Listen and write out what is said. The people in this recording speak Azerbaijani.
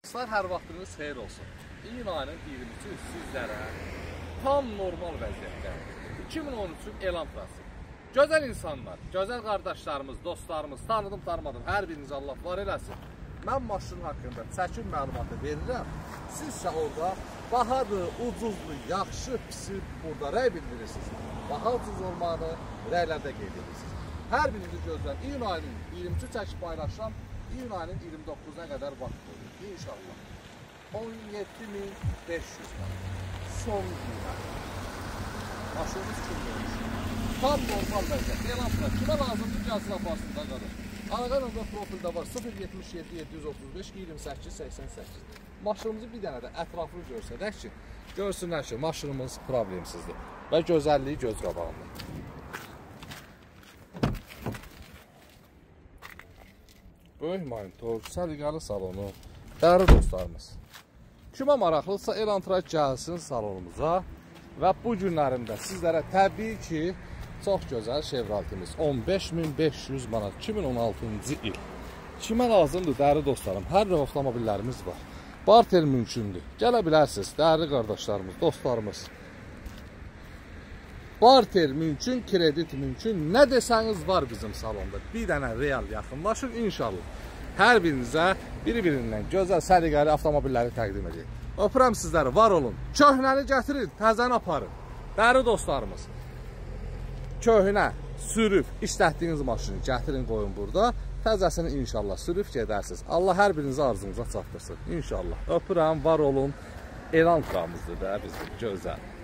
Dostlar, hər vaxtınız xeyir olsun. İyun ayının 23-ü sizlərə tam normal vəziyyətdə 2013-ün Elantrası. Gözəl insanlar, gözəl qardaşlarımız, dostlarımız, tanıdım, tanımadım, hər birinizi Allah var eləsin. Mən maşının haqqında çəkin məlumatı verirəm. Sizsə orada bahadır, ucuzdur, yaxşı, pisi burada rəy bildirirsiniz. Baha ucuz olmağını rəylərdə qeyd edirsiniz. Hər birinizi gözləyirəm. İyun ayının 23-ü çəkib paylaşıram. İyun ayının 29-una qədər vaxt qoyuyor. İnşallah. 17.500 manat. Son qiymət. Maşınımız kim olmuş? Tam normal vəziyyət. Elantra kimə lazımdır gəlsin aparsın da qardaş. Araqa nömrə profildə var 077 735 28 88. Maşınımızı bir dənə də ətrafını görsədək ki, görsünlər ki, maşınımız problemsizdir və gözəlliyi göz qabağında. Böyük monitor, səliqəli salonu, dəyərli dostlarımız. Kimə maraqlıdırsa Elantra gəlsin salonumuza və bu günlərində sizlərə təbii ki, çox gözəl Chevroletimiz 15.500 manat 2016-cı il. Kimə lazımdır dəyərli dostlarım? Hər növ avtomobillərimiz var. Barter mümkündür. Gələ bilərsiniz dəyərli qardaşlarımız, dostlarımız. Barter mümkün, kredit mümkün. Nə desəniz var bizim salonda. Bir dənə real yaxınlaşın inşallah. Hər birinizə bir-birindən gözəl, səliqəli avtomobilləri təqdim edəcək. Öpürəm sizləri, var olun. Köhnəni gətirin, təzəni aparın. Dəyərli dostlarımız, köhnə sürüb işlətdiyiniz maşını gətirin, qoyun burada. Təzəsini inşallah sürüb gedərsiniz. Allah hər birinizi arzunuza çatdırsın. İnşallah. Öpürəm, var olun. Elantramızdır da bizim gözəl.